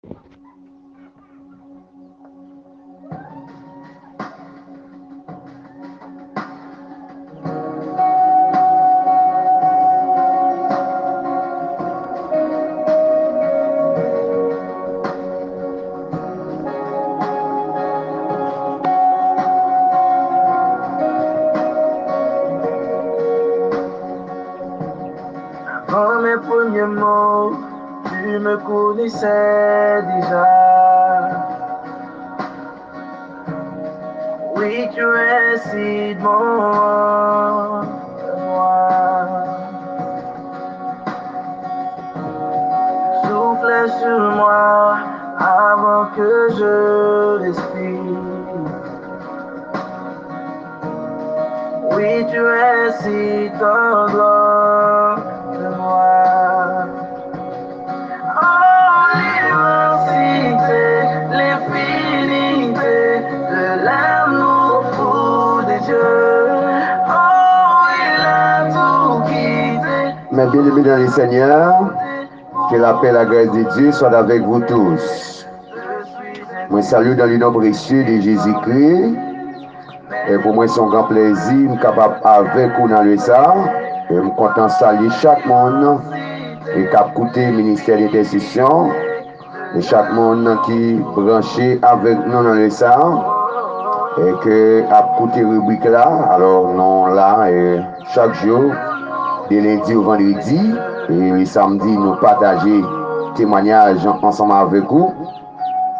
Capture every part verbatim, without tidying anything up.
Avant mes premiers mots, tu me connaissais déjà. Oui, tu es si bon de moi. Souffle sur moi avant que je respire. Oui, tu es si tendre de moi. Oh, l'immensité, l'infinité de l'amour fou de Dieu. Oh, il a tout quitté. Mes bien-aimés dans le Seigneur, que la paix et la grâce de Dieu soient avec vous tous. Mwen salye w dans le nom précieux de Jésus-Christ. E pou mwen, se yon gran plezi m kapab avèk ou nan lè sa. E m kontan salye chak moun e k ap koute Ministè Entèsesyon. E chak moun ki branche avèk nou nan lè sa. E ke ap koute ribrik la. Alò, nou la e chak jou, de lendi o vandredi. E samdi, nou pataje temwanyaj ansanm avèk ou.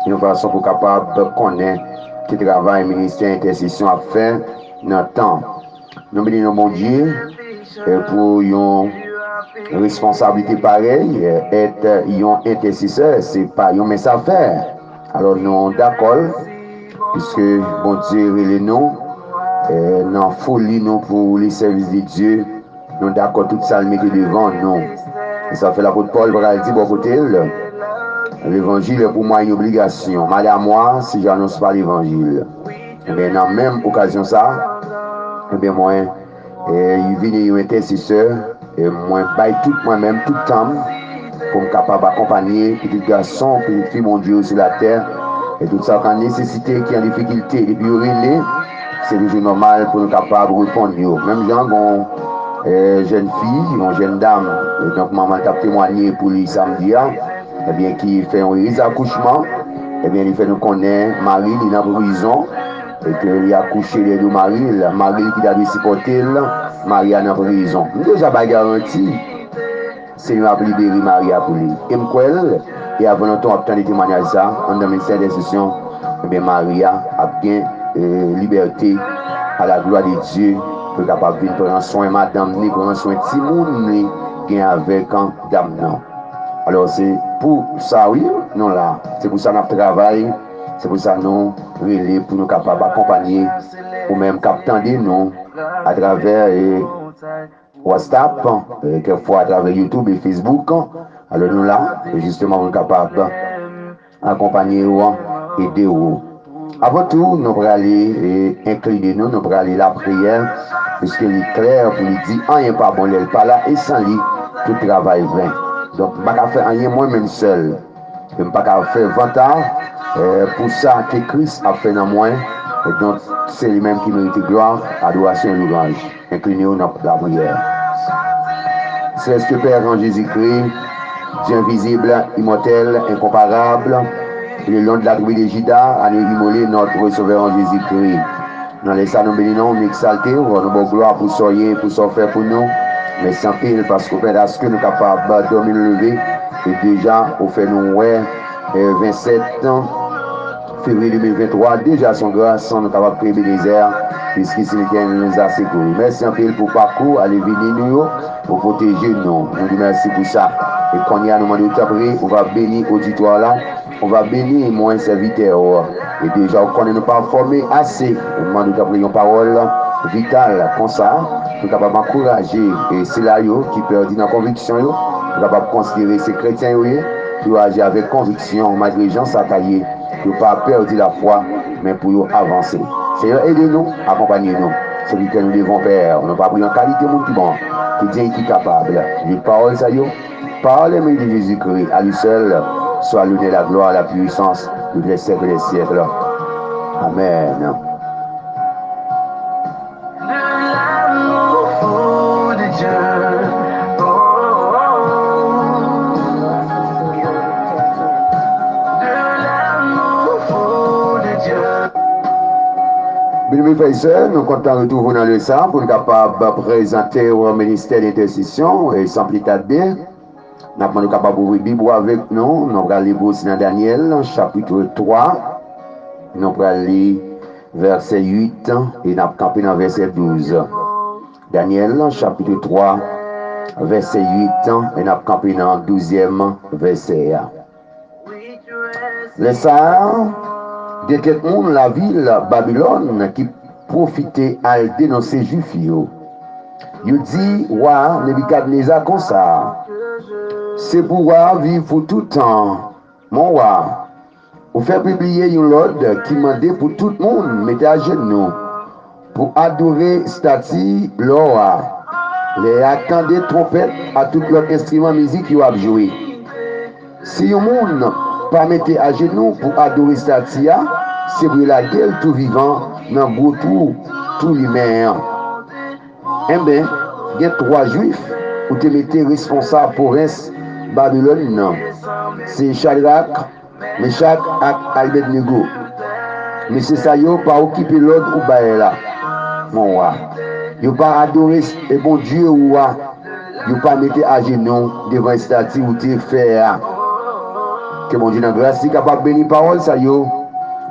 Yon fason pou kapab konnen ki travay ministè entèsesyon ap fè nan tan. Nou beni non Bondye e pou yon responsablite parèy, èt yon entèsesè, se pa yon mens afè. Alò, nou dakò l, piske Bondye rele nou e nan foli nou pou le sèvis de Dye. Nou dakò tout sa l mete devan nou. E sa fè lapot Pòl pral di bò kote l, levanjil est pour moi une obligation. Mal à moi si j'annonce pas l'évangile. Ebyen, nan menm okazyon sa, ebyen, mwen e, vini yon entèsesè, e mwen bay tout mwen menm, tout tan m, pou m kapab akonpanye pitit gason, pitit fi Bondye yo sou latè, e tout sa k an nesesite, ki an difikilte, depi yo rele, se toujou nòmal pou nou kapab reponn yo. Menm jan gon e, jèn fi, yon jèn dam, e donk manman l t ap temwanye pou li samdi a, ebyen, ki fè yon erez akouchman, ebyen, li fè nou konnen mari li nan prizon, e ke li akouche dèyè do mari l, mari l ki ta dwe sipòte l, mari a nan prizon. M deja bay garanti, Senyè a ap libere mari a pou li. E m kwè l, e avan lontan w ap tande temwanyaj sa, anndan ministè entèsesyon, ebyen, mari a ap gen e, libète, à la gloire de Dieu, pou l kapab vin pran swen madanm ni, pran swen timoun ni, gen avèk dam nan. Alò, se pou sa, wi, nou la. Se pou sa n ap travay. Se pou sa nou rele pou nou kapab akonpanye ou menm k ap tande nou atravè e, WhatsApp, e, kèk fwa atravè YouTube e Facebook. Alò, nou la, e, jisteman, pou nou kapab akonpanye w, ede w. Avan tou, nou prale e, enkline nou, nou prale lapriyè, piske li klè pou li di anyen pa bon lè l pa la, e san li, tout travay ven. Donk, m pa ka fè anyen mwen menm sèl. E m pa ka fè vanta e, pou sa ke Kris ap fè nan mwen. E donk, se li menm ki merite glwa, adorasyon e louwanj. Enkline w nan lapriyè. Céleste Père, en Jésus-Christ, Dieu invisible, immortel, incomparable, le lion de la tribu de Juda, agneau immolé, notre Sauveur en Jésus-Christ. Nan lè sa, nou beni non w, nou egzalte w, nou ba w glwa pou sa w ye, pou sa w fè pou nou. Mèsi anpil paske w pèmèt aske nou kapab dòmi nou leve, e deja ou fè nou wè e, vennsèt fevriye de mil venntwa, deja se yon gras, nou kapab kriye Ebenezè, piske se Letènèl ki nou sekou. Mèsi anpil pou pakou ale vini nou yo, ou pwoteje nou. Nou di mèsi pou sa. E kounye a, nou mande w tanpri, ou va beni oditwa la, ou va beni mwen, sèvitè w. E deja, ou konnen nou pa fòme ase. Nou mande w tanpri yon pawòl vital konsa, pou kapab ankouraje e sila yo ki pèdi nan konviksyon yo, pou kapab konsidere se kretyen yo ye, pou yo aji avèk konviksyon, malgre jan sa ta ye, pou yo pa pèdi lafwa, men pou yo avanse. Senyè, ede nou, akonpanye nou. Sèvitè nou devan w, Pè, nou pa priye an kalite moun ki bon, ki dyen, ki kapab. Li pawòl sa yo, pawòl enmi de Jezikri, a li sèl, Soit l'honneur, la gloire, la puissance, pour les siècles des siècles. Amen. De l'amour fou de Dieu. Oh, oh, oh. De l'amour fou de Dieu. Byeneme frè e sè, nou kontan retwouve w nan lè sa a pou n kapab prezante w ministè de entèsesyon e san pli tade. N ap mande w kapab ouvri Bib ou avèk nou. Nou pral li pou ou nan Danyèl, chapit twa. Nou pral li vèsè uit e n ap kanpe nan vèsè douz. Danyèl, chapit twa, vèsè uit, e n ap kanpe nan douzyèm vèsè a. Lè sa a, gen kèk moun lavil Babilòn ki pwofite al denonse Jwif yo. Yo di wa Nebikadneza konsa, se pou wa a viv pou tout tan, mon wa, ou fè pibliye yon lòd ki mande pou tout moun mete ajenou pou adore estati lò a. Lè y a tande twonpèt ak tout lòt enstriman mizik yo ap jwe. Si yon moun pa mete ajenou pou adore estati a, se pou yo lage l tou vivan nan gwo twou tou limen an. Enben, gen twa Jwif ou te mete responsab pwovens Babilòn nan. Se Chadrak, Mechak ak Abèdnego. Mesye sa yo pa okipe lòd ou bay la, mon wa. Yo pa adore e Bondye ou a. Yo pa mete ajenou devan estati ou te fè a. Ke Bondye nan gras li kapab beni pawòl sa yo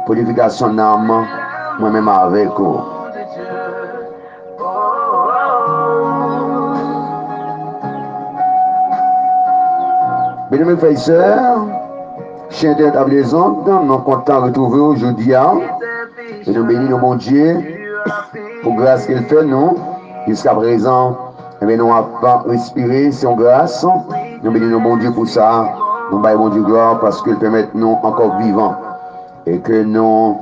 pou edifikasyon nanm mwen menm avèk ou. Byeneme frè e sè, chè entènèt ap lezond, nou kontan retwouve w jodi a. E nou beni nou Bondye pou gras ke l fè nou jiskaprezan. Enben, nou ap respire, se yon gras. Nou beni nou Bondye pou sa. Nou bay Bondye glwa paske l pèmèt nou ankò vivan. E ke nou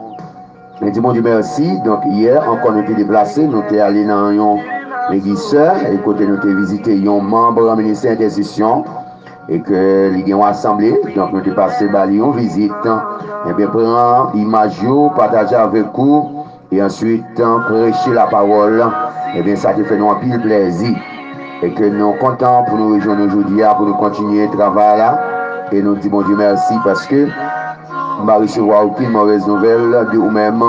Men di Bondye mèsi. Donk, yè ankò nou te deplase, nou te ale nan yon legliz sè, e kote nou te vizite yon manm ministè entèsesyon, e ke li gen yon asanble. Donk, nou te pase ba li yon vizit. Ebyen, pran imaj yo, pataje avèk ou, e answit, preche lapawòl. Ebyen, sa te fè nou anpil plèzi. E ke nou kontan pou nou rejwenn nou jodi a, pou nou kontinye travay la. E nou di Bondye mèsi paske m pa resevwa okenn movèz nouvèl de ou menm.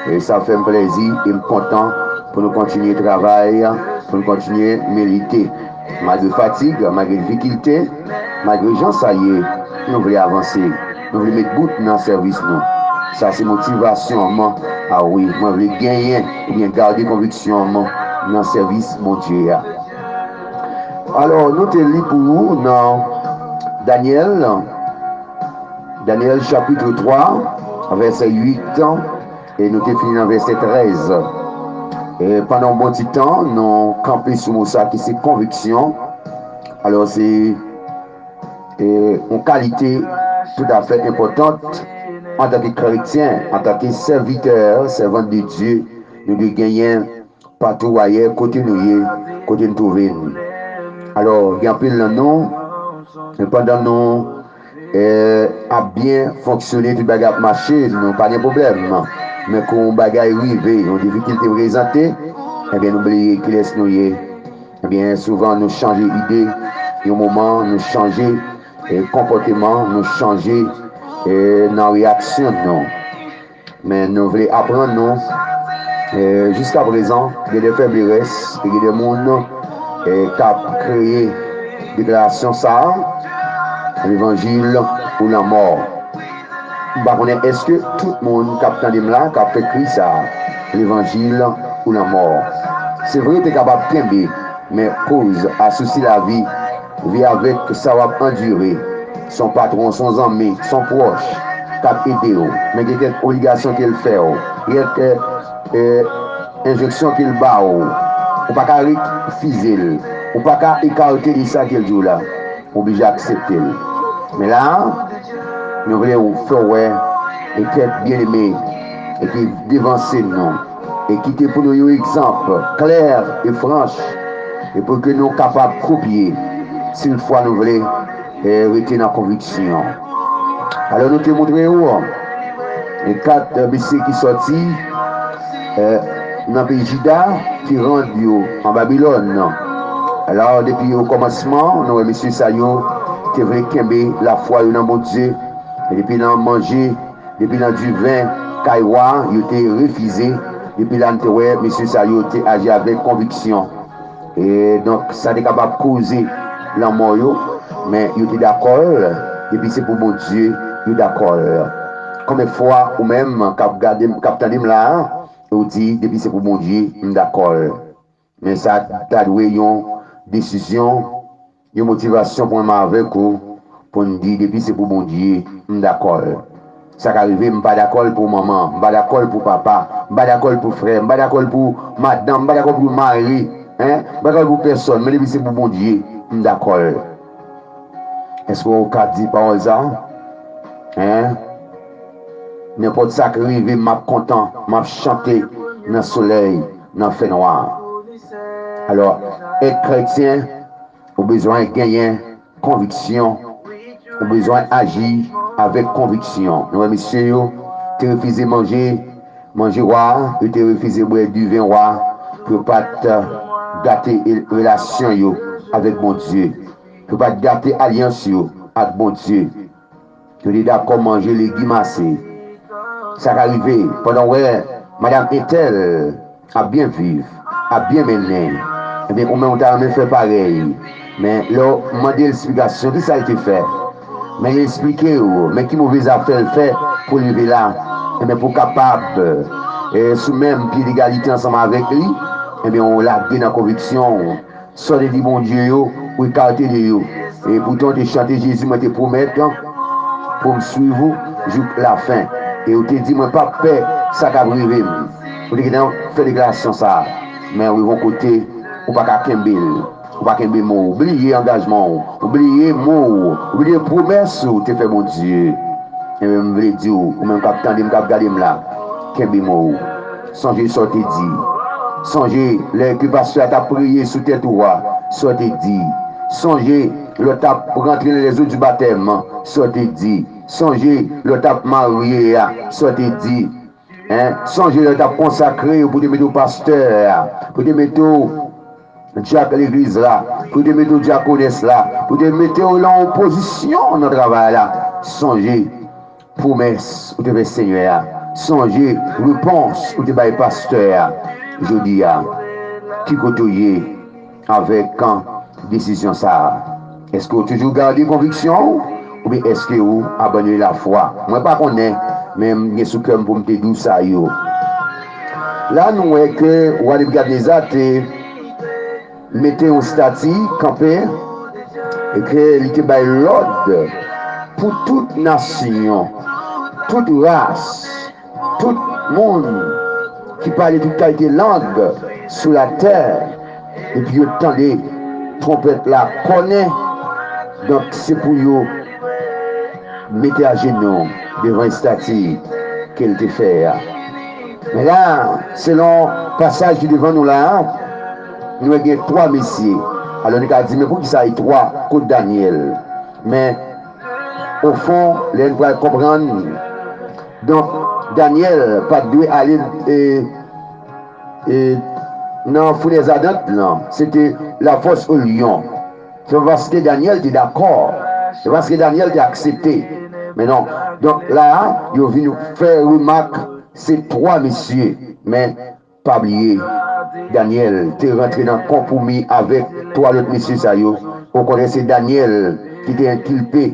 E sa fè m plèzi e m kontan pou nou kontinye travay, pou nou kontinye milite. Malgre fatig, malgre difikilte, malgre jan sa ye, nou vle avanse. Nou vle met bout nan sèvis nou. Sa se motivasyon m. A wi, mwen vle genyen oubyen gade konviksyon m nan sèvis Bondye a. Alò, nou te li pou ou nan Danyèl, Danyèl chapit twa, vèsè uit, e nou te fini nan vèsè trèz. E pandan yon bon ti tan, nou kanpe sou mo sa ki se konviksyon. Alò, se e, yon kalite toutafè enpòtan antanke kretyen, antanke sèvitè, sèvant de Dye, nou dwe genyen patou ayè kote nou ye, kote n twouve n. Alò, gen anpil nan nou, e pandan nou e, ap byen fonksyone, tout bagay ap mache, nou pa gen pwoblèm. Men kou yon bagay rive, yon difikilte prezante, ebyen, nou bliye kilès nou ye. Ebyen, souvan nou chanje ide, yon moman nou chanje, e, konpòteman, nou chanje, e, nan reyaksyon nou. Men nou vle aprann nou, e, jiskaprezan, gen de fèblerès, e gen de moun, e, k ap kreye deklarasyon sa a, levanjil ou lanmò. M pa konnen èske tout moun k ap tande m la, k ap fè kri sa a, levanjil ou lanmò. Se vre, te kapab kenbe, men koz asousi lavi, vi avèk sa w ap andire. Se yon patwon, se yon zanmi, se yon pwòch k ap ede w. Men gen kèk obligasyon ke l fè w. Gen kèk, e, enjeksyon ke l ba w. Ou pa ka refize l. Ou pa ka ekate de sa ke l di w la. Ou oblije aksepte l. Men la, nou vle fè w wè e kèk byeneme e ki devanse nou e ki te pou nou yon egzanp klè e franch e pou ke nou kapab kopye si toutfwa nou vle e rete nan konviksyon. Alò, nou te montre w, e, kat, e, mesye ki sòti, e, nan peyi Jida, ki rann yo an Babilòn. Alò, depi okòmansman, nou wè mesye sa yo te vle kenbe lafwa yo nan Bondye. E depi nan manje, depi nan diven kay wa, yo te refize. Depi la, n te wè mesye sa yo te aji avèk konviksyon. E donk, sa te kapab koze lanmò yo, men yo te dakò l, depi se pou Bondye, yo dakò l. Konbyen fwa ou menm k ap gade m, k ap tande m la a, ou di, depi se pou Bondye, m dakò l. Men sa ta dwe yon desizyon, yon motivasyon pou mwen avèk ou, pou n di, depi se pou Bondye, m dakò l. Sa ka rive, m pa dakò l pou manman, m pa dakò l pou papa, m pa dakò l pou frè, m pa dakò l pou madanm, m pa dakò l pou mari, en, m pa dakò l pou pèsòn, men depi se pou Bondye, m dakò l. Èske w ka di pawòl sa? En? Nenpòt sa k rive, m ap kontan, m ap chante nan solèy, nan fènwa. Alò, èt kretyen, ou bezwen genyen konviksyon, ou bezwen aji avèk konviksyon. Nou wè mesye yo te refize manje, manje wa, yo te refize bwè diven wa, pou yo pa t gate relasyon yo avèk Bondye, pou yo pa t gate alyans yo ak Bondye. Yo te dakò manje legim ase. Sa ka rive, pandan w wè madanm entèl ap byen viv, ap byen mennen, ebyen, ou menm ou ta renmen fè parèy. Men lè w mande l esplikasyon, ki sa l te fè? Men l esplike w, men ki move zafè l fè pou l rive la. Ebyen, pou w kapab, e, sou menm pye degalite ansanm avèk li, ebyen, ou lage nan konviksyon w. Sa w te di Bondye yo, ou ekate de yo. E poutan, w te chante, Jezi, mwen te pwomèt pou m swiv ou jouk lafen. E ou te di, mwen p ap pè sa k ap rive m. Ou te gentan fè deklarasyon sa a. Men rive yon kote, ou pa ka kenbe l. Ou pa kenbe mo w. Ou bliye angajman w. Ou bliye mo w. Ou bliye pwomès ou te fè Bondye. Ebyen, m vle di w, ou menm k ap tande m, k ap gade m la, kenbe mo w. Sonje sa w te di. Sonje lè ke pastè a t ap priye sou tèt ou a, sa w te di. Sonje lè w t ap rantre nan lèzo di batèm, sa w te di. Sonje lè w t ap marye a, sa w te di. En, sonje lè w t ap konsakre yo pou te mete w pastè a, pou te mete w dyak legliz la, pou te mete w dyakonès la, pou te mete w nan yon pozisyon nan travay la. Sonje pwomès ou te fè Senyè a. Sonje repons ou te bay pastè a. Jodi a, ki kote w ye avèk desizyon sa a? Èske w toujou gade konviksyon w? Oubyen èske w abandone lafwa? Mwen pa konnen, men m gen sou kè m pou m te di w sa yo. La, nou wè ke wa Nebikadneza te mete yon estati kanpe e ke li te bay lòd pou tout nasyon, tout ras, tout moun ki pale tout kalite lang sou latè, epi yo tande twonpèt la konnen, donk se pou yo mete ajenou devan estati ke l te fè a. Men la, selon pasaj ki devan nou la a, nou wè gen twa mesye. Alò, nou ka di, men poukisa e twa? Kot Danyèl? Men, ofon, lè n pral konprann, donk, Danyèl pa t dwe ale, e, e, nan founèz adant lan. Se te la fosse aux lions. Se pa paske Danyèl te dakò. Se pa paske Danyèl te aksepte. Men non. Donk, la a, yo vin fè remak, se twa mesye. Men, pa bliye, Danyèl te rantre nan konpwomi avèk twa lòt mesye sa yo. Okontrè, se Danyèl ki te enkilpe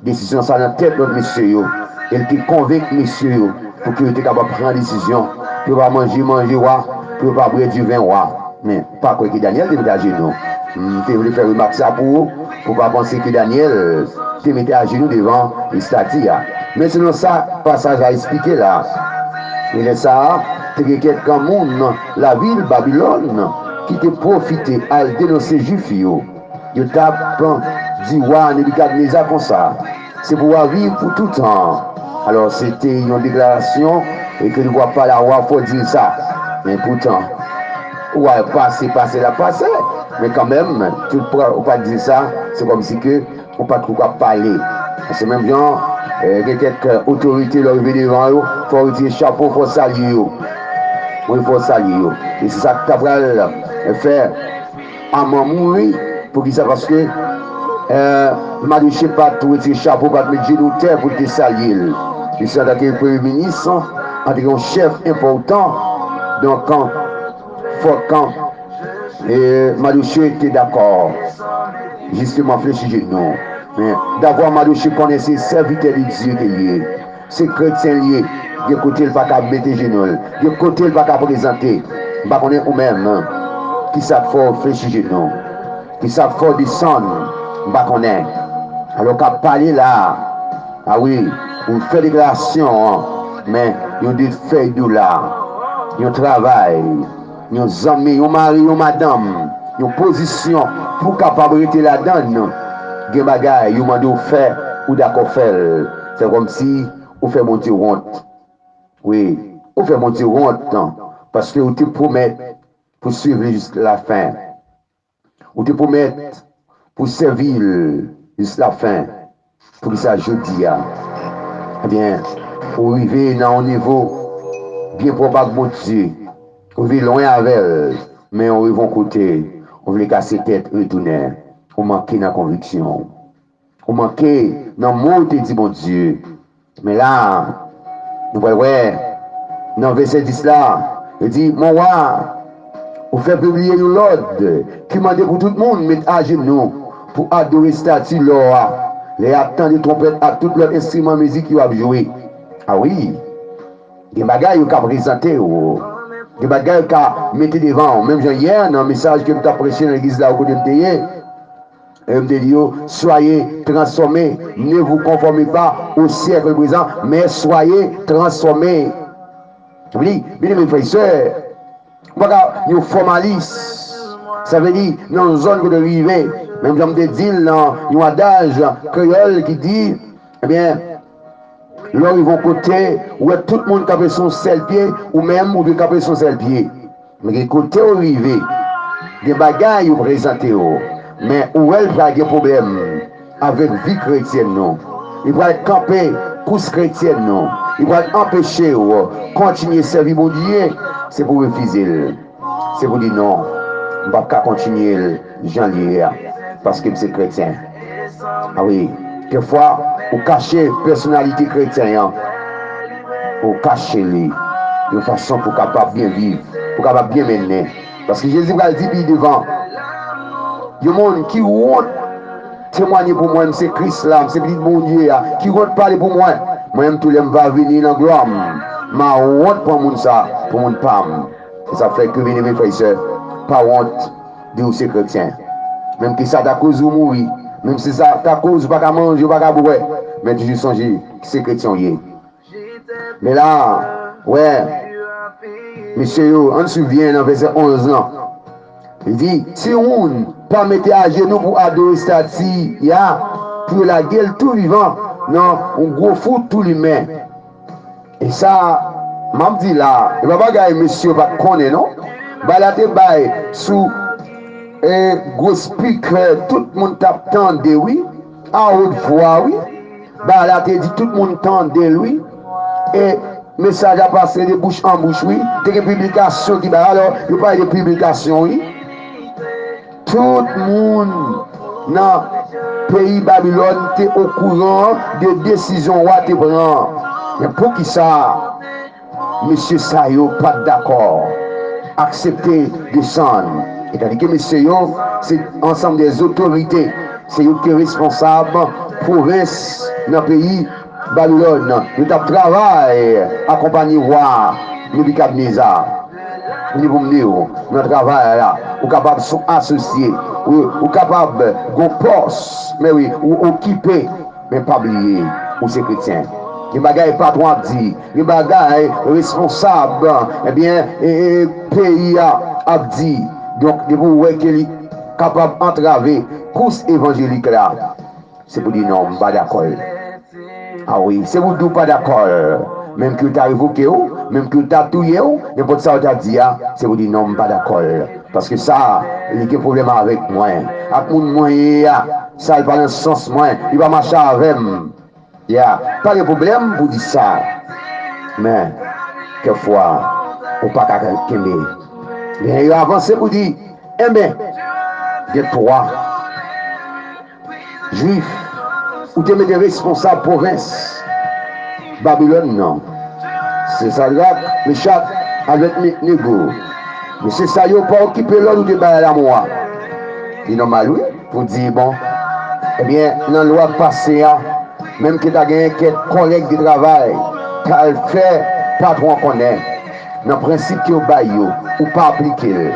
desizyon sa nan tèt lòt mesye yo. E l te konvenk mesye yo pou ke yo te kapab pran desizyon, pou yo pa manje manje wa, pou yo pa bwè diven wa. Men, pa kwè ke Danyèl te mete ajenou. M te vle fè remak sa pou ou, pou w pa panse ke Danyèl te mete ajenou devan estati a. Men selon sa pasaj la esplike la, e lè sa a, te gen kèk granmoun lavil Babilòn ki te pwofite al denonse Jwif yo. Yo t ap di wa Nebikadneza konsa, se pou w a viv pou toutan. Alò, se te yon deklarasyon, e ke li w ap pale a wa, fò w di l sa. Men poutan, wa pase, pase, l ap pase. Men kanmenm, tout pran, ou pa t di l sa, se kòmsi ke ou pa t ko ka pale. Se menm jan, Eh, gen kèk, eh, otorite lè w rive devan yo, fò w retire chapo, fò w salye yo. Wi, fò w salye yo. E se sa k ta pral, eh, fè Aman mouri. Poukisa? Paske, eh, Madoche pa t retire chapo, pa t met jenou tè pou l te salye l. Misye antanke premye minis, antanke yon chèf enpòtan, donk, fòk, eh, Madoche te dakò. Jisteman, flechi jenou. Men, davwa Madoche konnen se sèvitè de Dye ke l ye. Se kretyen l ye. Gen kote l pa ka mete jenou l. Gen kote l pa ka prezante. M pa konnen ou menm, kisa k fè w flechi jenou? Kisa k fè w desann? M pa konnen. Alò, w ka pale la. A wi, ou fè deklarasyon an, men yon de fèy dola, yon travay, yon zanmi, yon mari, yon madanm, yon pozisyon pou w kapab rete ladan l. Gen bagay yo mande w fè, ou dakò fè l. Fè kòmsi ou fè Bondye wont. Wi, ou fè Bondye wont, paske ou te pwomèt pou swiv li jis la fen. Ou te pwomèt pou sèvi l jis la fen. Poukisa jodi a? Ebyen, ou rive nan yon nivo byen pwòp ak Bondye. Ou rive lwen avè l, men ou rive yon kote, ou vle kase tèt retounen. Ou manke nan konviksyon w. Ou manke nan mo w te di Bondye. Men la, nou pral wè, nan vèsè dis la, li di, Mon wa, ou fè pibliye yon lòd ki mande pou tout moun met ajenou pou adore estati lò a, lè y ap tande twonpèt ak tout lòt enstriman mizik yo ap jwe. A wi, gen bagay yo ka prezante w, gen bagay yo ka mete devan w. Menm jan yè, nan mesaj ke m t ap preche nan legliz la, kote m te ye, E m te di yo, Soyez transformés, ne vous conformez pas au siècle présent, mais soyez transformés. Sa vle di, byeneme frè e sè, ou pa ka yon fòmalis. Sa vle di, nan yon zòn kote w rive, menm jan m te di l nan yon adaj kreyòl ki di, ebyen, lè w rive yon kote, ou wè tout moun kanpe sou yon sèl pye, ou menm, ou dwe kanpe sou yon sèl pye. Men gen kote w rive, gen bagay yo prezante w, men ou wè l pral gen pwoblèm avèk vi kretyèn nou. Li pral kanpe kous kretyèn nou. Li pral anpeche w kontinye sèvi Bondye. Se pou w refize l. Se pou w di non, m p ap ka kontinye l jan l ye a, paske m se kretyen. A wi, kèkfwa, ou kache pèsonalite kretyen an. Ou kache li yon fason pou w kapab byen viv, pou w kapab byen mennen. Paske Jezi pral di pi devan, yon moun ki wont temwaye pou mwen, m se Kris la, m se Pitit Bondye a, ki wont pale pou mwen, mwen menm tou lè m va vini nan glwa m, m a wont pran moun sa pou moun pa m. Se sa k fè ke, byeneme frè e sè, pa wont di w se kretyen. Menm ke sa ta koz ou mouri, menm si sa ta koz ou pa ka manje, ou pa ka bwè, men toujou sonje ki se kretyen w ye. Men la, wè, mesye yo, ann swiv byen nan vèsè onz lan. Li di, Si yon moun pa mete ajenou pou adore estati a, pou yo lage l tou vivan nan yon gwo fou tou limen. E sa, m ap di la, e pa bagay mesye yo pa t konnen, non. Bagay la te bay sou, e, gwo spikè, tout moun t ap tande, wi, a wot vwa, wi. Bagay la te di, tout moun tande l, wi. E mesaj la pase de bouch an bouch, wi. Te gen piblikasyon ki bay, alò, yo pale de piblikasyon, wi. Tout moun nan peyi Babilòn te okouran de desizyon wa te pran. Men poukisa mesye sa yo pa t dakò aksepte desann? Etandike mesye yo se ansanm de otorite, se yo ki te responsab pwovens nan peyi Babilòn, yo t ap travay akonpanye wa Nebikadneza. Ni pou m di w, nan travay la, ou kapab sou asosye, ou, ou kapab gon pòs, men wi, ou okipe, men pa bliye, ou se kretyen. Gen bagay patwon ap di, gen bagay responsab, ebyen, e, e, peyi a ap di. Donk, depi w wè ke li kapab antrave kous evanjelik la, se pou di non, m pa dakò l. A wi, se pou di w pa dakò l. Menm ke yo ta revoke w, menm ke yo ta touye w, nenpòt sa yo ta di a, se pou di non, m pa dakò l. Paske sa, li gen pwoblèm avèk mwen, ak moun mwen ye a. Sa, li pa nan sans mwen, li pa mache avè m. Ya, pa gen pwoblèm pou di sa. Men, kèkfwa, ou pa ka kenbe. Men yo avanse pou di, enben, gen twa Jwif, ou te mete responsab pwovens Babilòn nan. Se Sadrak, Mechak, Abèdnego. Mesye sa yo pa okipe lòd ou te bay a Lamou a. Li nòmal, wi, pou di, bon, ebyen, nan lwa k pase a, menm ke ta genyen kèk kòlèg de travay k al fè patwon an konnen, nan prensip ke yo bay yo, ou pa aplike l.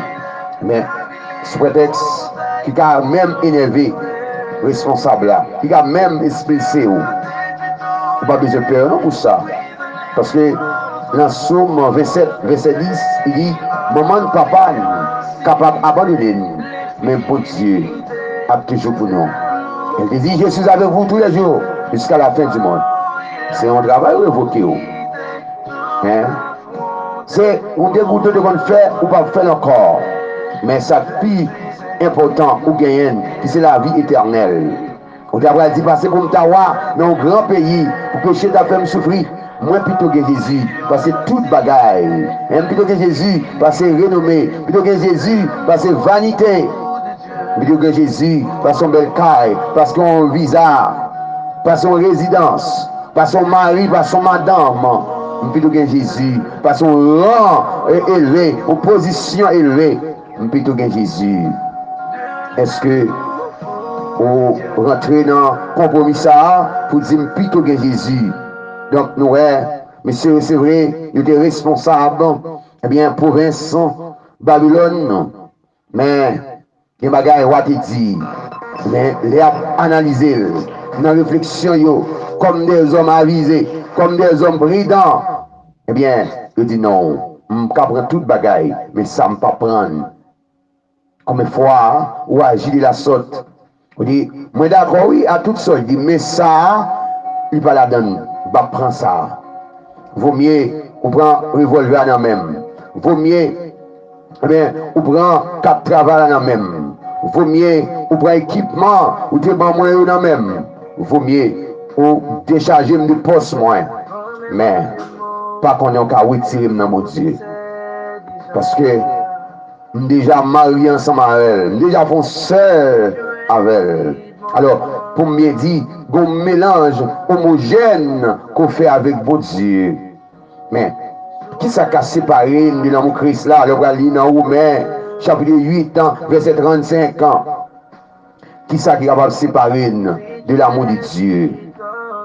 Men, sou pretèks ki ka menm enève responsab la, ki ka menm ekspilse w, ou pa bezwen pè non pou sa. Paske nan Sòm vennsèt, vèsè dis, li di, manman n, papa n kapab abandone n, men Bondye ap toujou pou nou. El te di, je suis avec vous tous les jours, jusqu'à la fin du monde. Se yon travay revoke w. Hein? Se yon degoute ou te konn fè, ou p ap fè l ankò. Men sa k pi enpòtan ou genyen, ki se lavi etènèl. Ou ta pral di, pase pou m ta wa nan yon gran peyi, pou peche ta fè m soufri. Mwen pito gen Jezi, pase tout bagay. Hein, m pito gen Jezi, pase renome. M pito gen Jezi, pase vanite. M pito gen Jezi, pase yon bèl kay, pase yon viza, pase yon rezidans, pase yon mari, pase yon madanm. M pito gen Jezi, pase yon ran e, elve, yon pozisyon elve. M pito gen Jezi. Èske ou rantre nan konpwomi sa a pou di, m pito gen Jezi? Donk, nou wè, mesye yo, se vre, yo te responsab, ebyen, pwovens Babilòn, men gen bagay wa te di, men lè y ap analize l nan refleksyon yo, kòm de zòm avize, kòm de zòm pridan, ebyen, yo di, non, m ka pran tout bagay, men sa m p ap pran. Konbyen fwa ou aji de la sòt? Ou di, mwen dakò wi a tout sa, li di, men sa a, li pa ladan l, m p ap pran sa a. Vomye ou pran revòlvè a nan men m. Vomye, ebyen, ou pran kat travay la nan men m. Vomye ou pran ekipman ou te ban mwen yo nan men m. Vomye ou dechaje m de pòs mwen. Men, pa konnen ou ka retire m nan Bondye. Paske m deja marye ansanm avè l. M deja fè yon sèl avè l. Alò, pou m byen di, gon melanj omojèn ke w fè avèk Bondye. Men, kisa k ka separe n de lanmou Kris la? Lè w pral li nan Women, chapit uit, vèsè trannsenk an. Kisa ki kapab separe n de lanmou de Dye?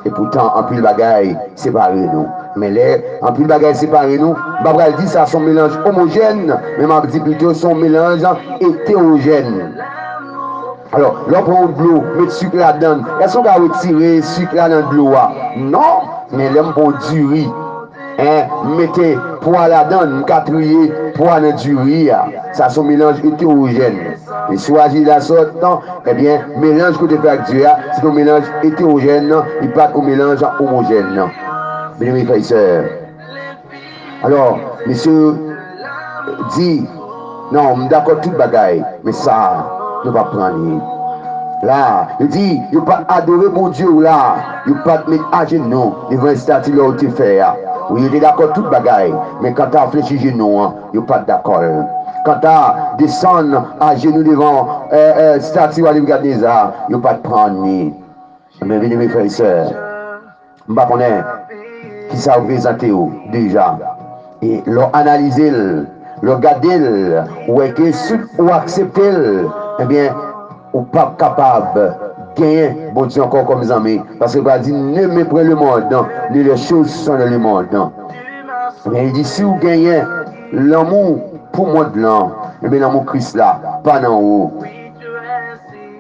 Epoutan, anpil bagay separe nou. Men lè anpil bagay separe nou, m pa pral di sa se yon melanj omojèn, men m ap di pito se yon melanj etewojèn. Alò, lè w pran yon dlo, met sik ladan l, èske w ka retire sik la nan dlo a? Non, men lè m pran yon diri, en, m mete pwa ladan l, m ka triye pwa nan diri a. Sa se yon melanj etewojèn. E si w aji de la sòt, ebyen, melanj ke w te fè ak Dye a, se te yon melanj etewojèn, li pa t yon melanj omojèn. Byeneme frè e sè, alò, mesye di, non, m dakò tout bagay, men sa a, nou p ap pran li. La, yo di, yo pa t adore Bondye w la, yo pa t met ajenou devan estati lè w te fè a. Wi, yo te dakò tout bagay, men kanta flechi jenou an, yo pa t dakò l. Kanta desann ajenou devan, eh, eh, estati wa Nebikadneza, yo pa t pran li. Men byeneme frè e sè, m pa konnen kisa w prezante w deja. E lè w analize l, lè w gade l, ou wè ke si w aksepte l, ebyen, ou p ap kapab genyen Bondye ankò kòm zanmi. Paske l pral di, n'aimez point le monde, ni les choses qui sont dans le monde. Ebyen, li di, si w genyen lanmou pou mond lan, ebyen, lanmou Kris la pa nan ou.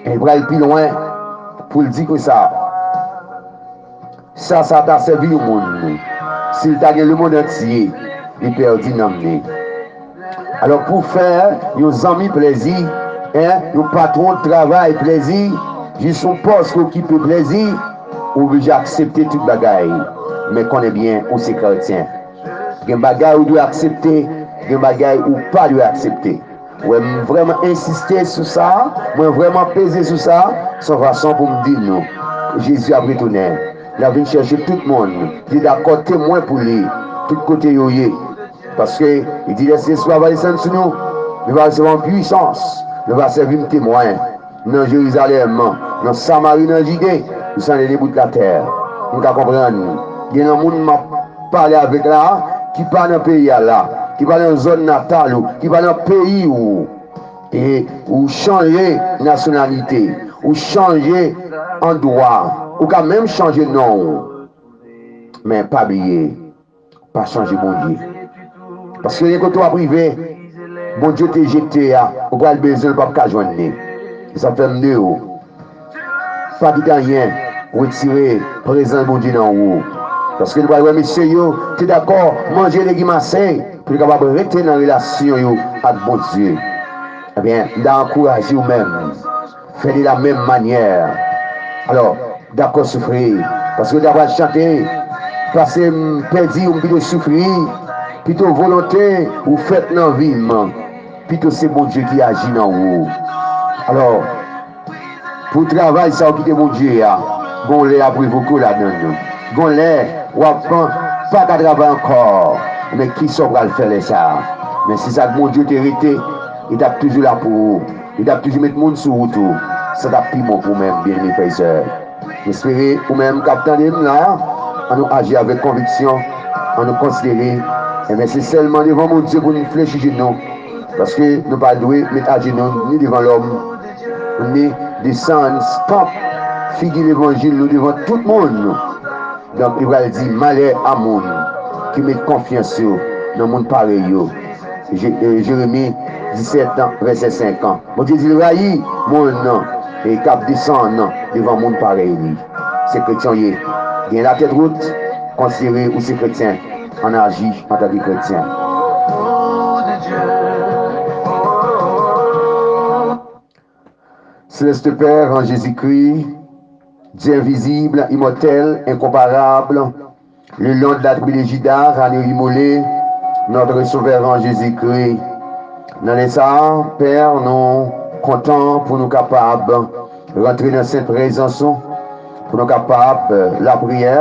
E li pral pi lwen pou l di konsa, sa, sa ta sèvi yon moun si l ta gen lemonn antye, li pèdi nanm li. Alò, pou fè yon zanmi plèzi, en, yon patwon travay plèzi, jis yon pòs ke w okipe plèzi, ou oblije aksepte tout bagay. Men konnen byen, ou se kretyen. Gen bagay ou dwe aksepte, gen bagay ou pa dwe aksepte. Wè, m vrèman ensiste sou sa, mwen vrèman peze sou sa, se yon fason pou m di nou, Jezi ap retounen. L ap vin chèche tout moun ki dakò temwen pou li, tout kote yo ye. Paske li di, lè Sentespri a va desann sou nou, nou va resevwa yon pwisans, nou va sèvi m temwen nan Jerizalèm, nan Samari, nan Jide, jiska nan dènye bout latè. Nou ka konprann, gen yon moun m ap pale avèk la, ki pa nan peyi a la, ki pa nan zòn natal ou, ki pa nan peyi ou. E ou chanje nasyonalite, ou chanje andwa, ou ka menm chanje non ou. Men pa bliye, pa chanje Bondye. Paske gen kote w ap rive, Bondye te jete a, ou pral bezwen l, p ap ka jwenn li. E sa fè m di w, pa kite anyen retire prezans Bondye nan ou. Paske nou pral wè mesye yo te dakò manje legim asè pou yo kapab rete nan relasyon yo ak Bondye. Ebyen, m ta ankouraje w menm, fè de la menm manyè. Alò, dakò soufri, paske w ta pral chante, pase m pèdi ou m pito soufri, pito volonte ou fèt nan vi m, pito se Bondye ki aji nan ou. Alò, pou travay sa ou kite Bondye a, gon lè y ap revoke w ladan l. Gon lè w ap pa ka travay ankò. Men kisa w pral fè lè sa a? Men si sa k Bondye te rete, li t ap toujou la pou ou. Li t ap toujou met moun sou wout ou. Sa t ap pi bon pou ou menm, byeneme frè e sè. M espere ou menm k ap tande m la, an nou aji avèk konviksyon, an nou konsidere, enben se sèlman devan Bondye pou nou flechi jenou, paske nou pa dwe met ajenou ni devan lòm, ni desann, stamp figi levanjil nou devan tout moun. Donk, li pral di, malè a moun ki met konfyans yo nan moun parèy yo. Je- e, Jeremi disèt, vèsè senk. Bondye di l rayi moun e k ap desann devan moun parèy li. Se kretyen w ye. Gen latèt wout, konsidere ou se kretyen. Ann aji antanke kretyen. Céleste Père, en Jésus-Christ, Dieu invisible, immortel, incomparable, le lion de la tribu de Juda, l'agneau immolé, notre Sauveur en Jésus-Christ. Nan lè sa a, Pè, nou kontan pou nou kapab rantre nan sent prezans ou, pou nou kapab lapriyè,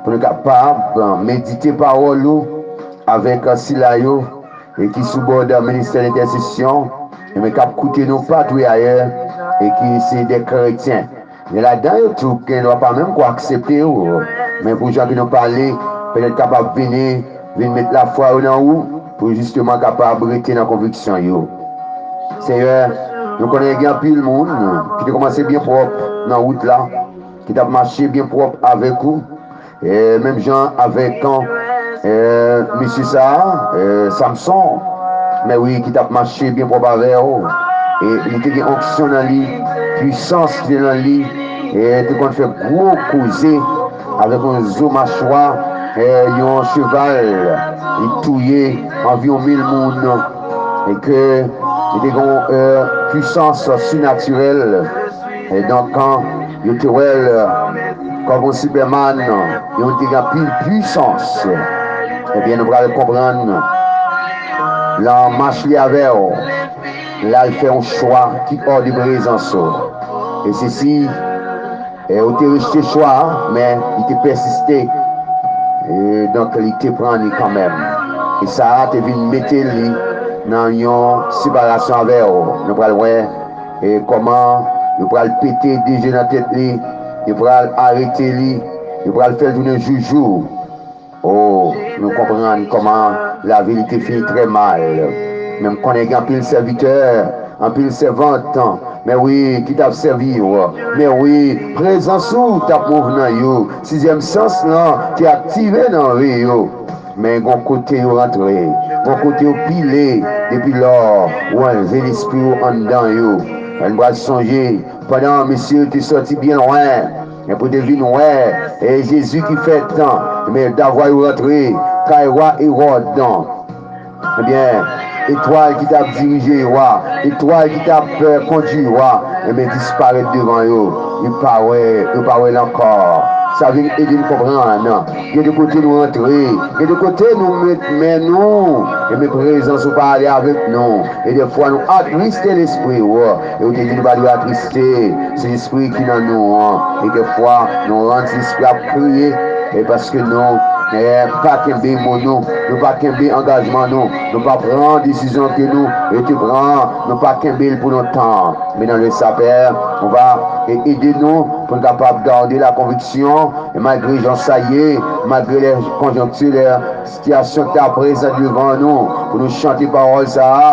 pou nou kapab medite pawòl ou avèk sila yo e ki sou bò ministè entèsesyon, e men k ap koute nou patou e ayè, e ki se de kretyen. Gen ladan yo tou ki gen dwa pa menm ko aksepte w, men pou jan ke nou pale, petèt kapab vini, vin met lafwa yo nan ou, pou jisteman kapab rete nan konviksyon yo. Seyè, nou konnen gen anpil moun ki te kòmanse byen pwòp nan wout la, ki t ap mache byen pwòp avèk ou, e, menm jan avèk, e, mesye sa a, e, Samson, men wi, ki t ap mache byen pwòp avè w. E li te gen onksyon nan li, pwisans ki te nan li, e te konn fè gwo koze avèk yon zo machwa, e, yon cheval, li touye anviwon mil moun, e ke li te gen yon, e, pwisans sinatirèl. E donk, kan yo te wè l kòm yon Sipèman, yon te gen anpil pwisans, ebyen, nou pral konprann, nan mach li avè w, l al fè yon chwa ki ò de prezans ou. E sesi, e, ou te rejte chwa a, men li te pèsiste. E donk, li te pran li kanmenm. E sa a te vin mete li nan yon separasyon avè w. Nou pral wè e kòman yo pral pete de je nan tèt li, yo pral arete li, yo pral fè l tounen joujou. O, nou konprann kòman lavi li te fini trè mal. Men m konnen gen anpil sèvitè, anpil sèvant, men wi, ki t ap sèvi w. Men wi, prezans ou t ap mouv nan yo. Sizyèm sans lan te aktive nan vi yo. Men gon kote yo rantre, gon kote yo pile, depi lò ou anlve lespri ou anndan yo. Ann pral sonje, pandan mesye yo te sòti byen lwen, men pou te vin wè, e Jezi ki fèt, men davwa yo rantre kay wa Ewòd, ebyen, etwal ki t ap dirije yo a, etwal ki t ap, e, kondui yo a, ebyen, disparèt devan yo. Yo pa wè, yo pa wè l ankò. Sa vin ede n konprann. Gen de kote nou rantre, gen de kote nou met men nou, e men prezans ou pa ale avèk nou. E defwa nou atriste lespri ou, e ou te di nou pa dwe atriste Sentespri ki nan nou an. E defwa nou rann Sentespri ap kriye, e paske nou eh, pa kenbe mo nou, nou pa kenbe angajman nou, nou pa pran desizyon ke nou te pran, nou pa kenbe l pou lontan. Men nan lè sa, Pè, ou va e- ede nou pou n kapab gade la konviksyon, e malgre jan sa ye, malgre lè konjonkti, lè sitiyasyon ki ta prezante devan nou, pou nou chante pawòl sa a,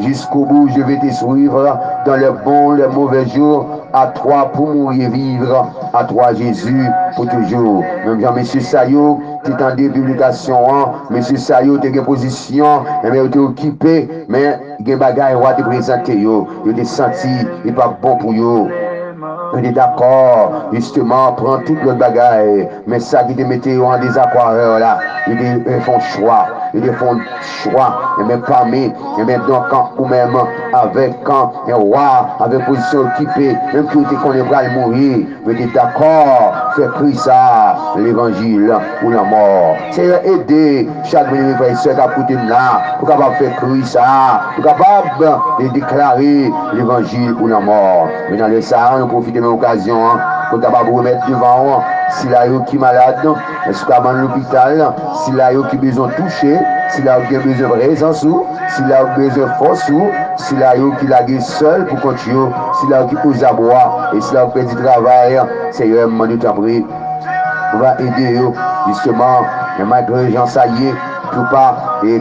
jusqu'au bout, je vais te suivre dans les bons, les mauvais jours, à toi pour mourir et vivre, à toi Jésus pour toujours. Menm jan mesye sa yo te tande piblikasyon an, mesye sa yo te gen pozisyon, enben yo te okipe, men gen bagay wa te prezante yo, yo te santi li pa bon pou yo. Yo te dakò, jisteman, pran tout lòt bagay, men sa ki te mete yo an dezakò avè yo la, yo te fè yon chwa, yo te fè yon chwa, enben pami, enben donk ou menm avèk yon wa, avèk pozisyon okipe, menm ke ou te konnen pral mouri, mete dakò, fè kri sa, levanjil ou lanmò. Senyè, ede chak byeneme frè e sè k ap koute m la, pou kapab fè kri sa, pou kapab de- deklare levanjil ou lanmò. Men nan lè sa a, nou pwofite men okazyon an, pou n kapab remèt devan ou sila yo ki malad, sou kabann lopital, sila yo ki bezwen touche, sila yo ki gen bezwen prezans ou, sila yo ki bezwen fòs ou, sila yo ki lage sèl pou kont yo, sila yo ki ozabwa, e sila yo ki pèdi travay, Senyè, m mande w tanpri, ou va ede yo, jisteman, men malgre jan sa ye, pou pa e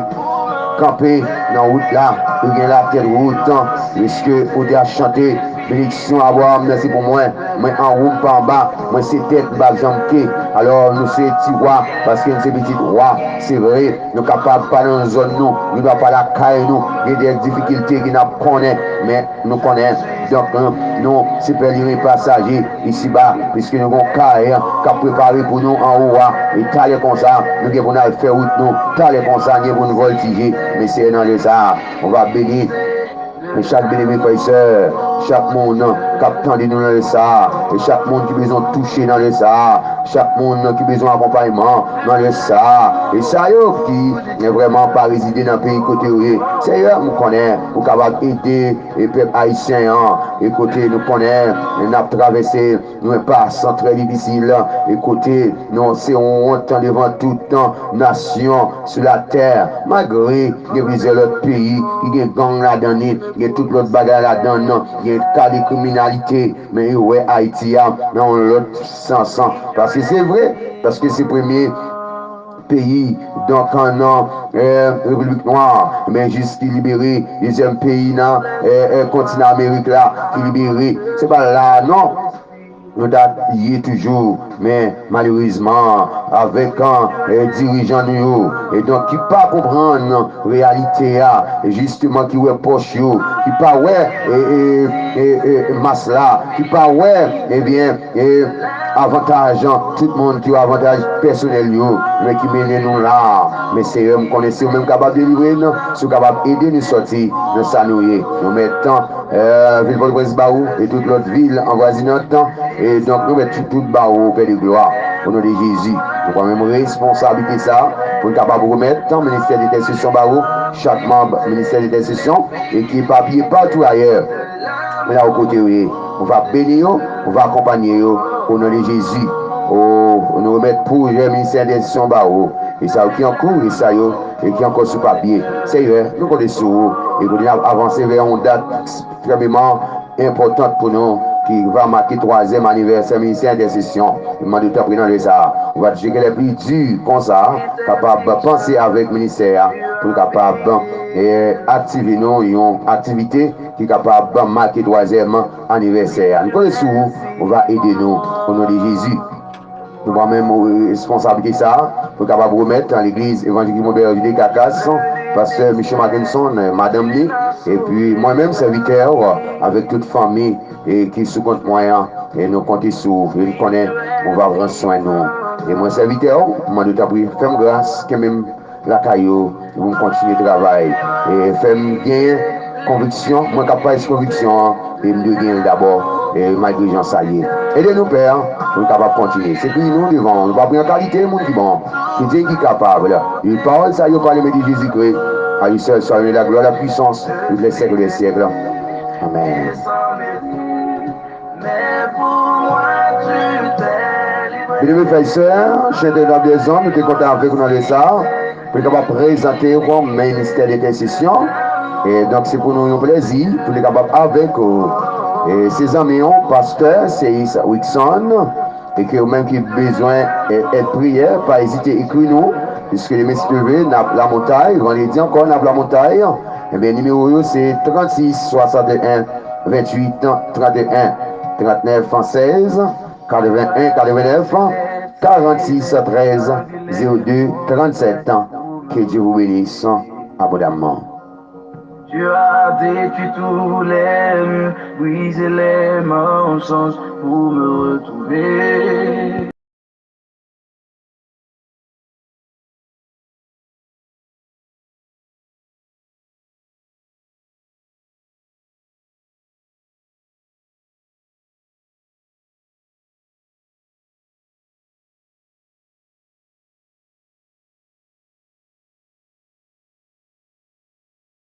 kanpe nan wout la, ou gen latèt wout, piske ou te ap chante, benediksyon Abraram nan se pou mwen, mwen anwo m pa anba, mwen se tèt m p ap janm ke. Alò nou se ti wa, paske nou se pitit wa, se vre, nou kapab pa nan zòn nou, nou pa lakay nou, gen de difikilte ke n ap konnen, men nou konnen, donk nou se pèleren pasaje isiba, piske nou gon kay k ap prepare pou nou anwo a, e talè konsa, nou gen pou n al fè wout nou, talè konsa, gen pou n vòltije, men Senyè nan lè sa a, ou va beni e chak byeneme frè e sè, chak moun k ap tande nou nan lè sa a, e chak moun ki bezwen touche nan lè sa a, chak moun ki bezwen akonpayman nan lè sa a, e sa yo ki vrèman pa rezide nan peyi kote yo ye, Senyè, m konnen ou kapab ede e pèp ayisyen an, e kote nou konnen n ap travèse yon enpas trè difisil, e kote nou se yon wont devan tout nasyon sou latè. Malgre gen plizyè lòt peyi ki gen gang ladan li, gen tout lòt bagay ladan l, gen ka de kriminalite, men yo wè Ayiti a nan yon lòt sans. Paske se vre, paske se premye peyi, donk, nan eh, Repiblik Nwa, men jis ki libere, dezyèm peyi nan eh, eh, kontinan Amerik la ki libere. Se pa la a non nou ta ye toujou, men malerezman, avèk eh, dirijan nou yo, e donk ki pa konprann reyalite a, e jisteman ki wè pòch yo, ki pa wè e, e, e, e, mas la, ki pa wè, ebyen, e avantaj tout moun ki yo avantaj pèsonèl yo, men ki mennen nou la. Men Senyè, m konnen se ou menm kapab delivre n, se ou kapab ede nou sòti nan sa nou ye. Nou mèt eh, vil Pòtoprens ba ou e tout lòt vil anvwazinant, e donk nou mèt tout, tout ba ou, Pè de glwa, o non de Jezi. Nou pran menm responsablite sa pou n kapab remèt ministè de entèsesyon ba ou, chak manm ministè de entèsesyon, e ki epapiye patou ayè. Men la ou kote yo ye, ou va beni yo, ou va akonpanye yo, o non de Jezi. O, nou remèt pwojè ministè entèsesyon ba ou, e sa yo ki an kou, e sa yo e ki ankò sou papye. Senyè, nou konte sou ou, e kote n ap avanse vè yon dat ekstrèmeman enpòtan pou nou, ki va make twazyèm anivèsè ministè entèsesyon. M mande w tanpri nan lè sa a, ou va touche kè lè pli di konsa, kapab panse avèk ministè a, pou l kapab eh, aktive nou yon aktivite ki kapab make twazyèm anivèsè a. Nou konte sou ou, ou va ede nou, o non de Jezi. Nou pran menm eh, responsablite sa a, pou kapab remèt an legliz Evangelik Modèl de Kakas, pastè Michel Mackenson, eh, madanm li, epi mwen menm, sèvitè, avèk tout fanmi eh, ki sou kont mwen an, e nou konte sou ou, e nou konnen ou va pran swen nou. E mwen, sèvitè w, m mande w tanpri, fè m gras, kenbe m lakay ou, e pou m kontinye travay. E fè m genyen konviksyon, mwen k ap pale sou konviksyon an, e m dwe genyen l dabò. E malgre jan sa ye, ede nou, Pè, pou nou kapab kontinye. Se kri nou devan w. Nou pa pri an kalite moun ki bon. Se Dye ki kapab. E pawòl sa yo pale, men di Jezikri. A li sèl, swa la glwa, la pwisans, pou lè syèk dè syèk. Amèn. Byeneme frè e sè, chante nan dezòd, nou te kontan avèk ou nan lè sa a. Pou li kapab prezante w kòm ministè dentèsesyon. E donk, se pou nou yon plèzi pou li kapab avèk ou. E se zanmi w, pastè Seyis Wikson, e ke ou menm ki bezwen, e, èd priyè, pa ezite ekri nou, piske demen, si Dye vle, n ap Lamontay, vandredi ankò, n ap Lamontay. Ebyen, nimewo yo, se trannsis swasanteyen venntuit tranteyen trannèf sèz, katrevenn, katrevennnèf, karannsis trèz, zewo de trannsèt. Que Dieu vous bénisse abondamment. Tu as détruit tous les murs, brisé les mensonges pour me retrouver.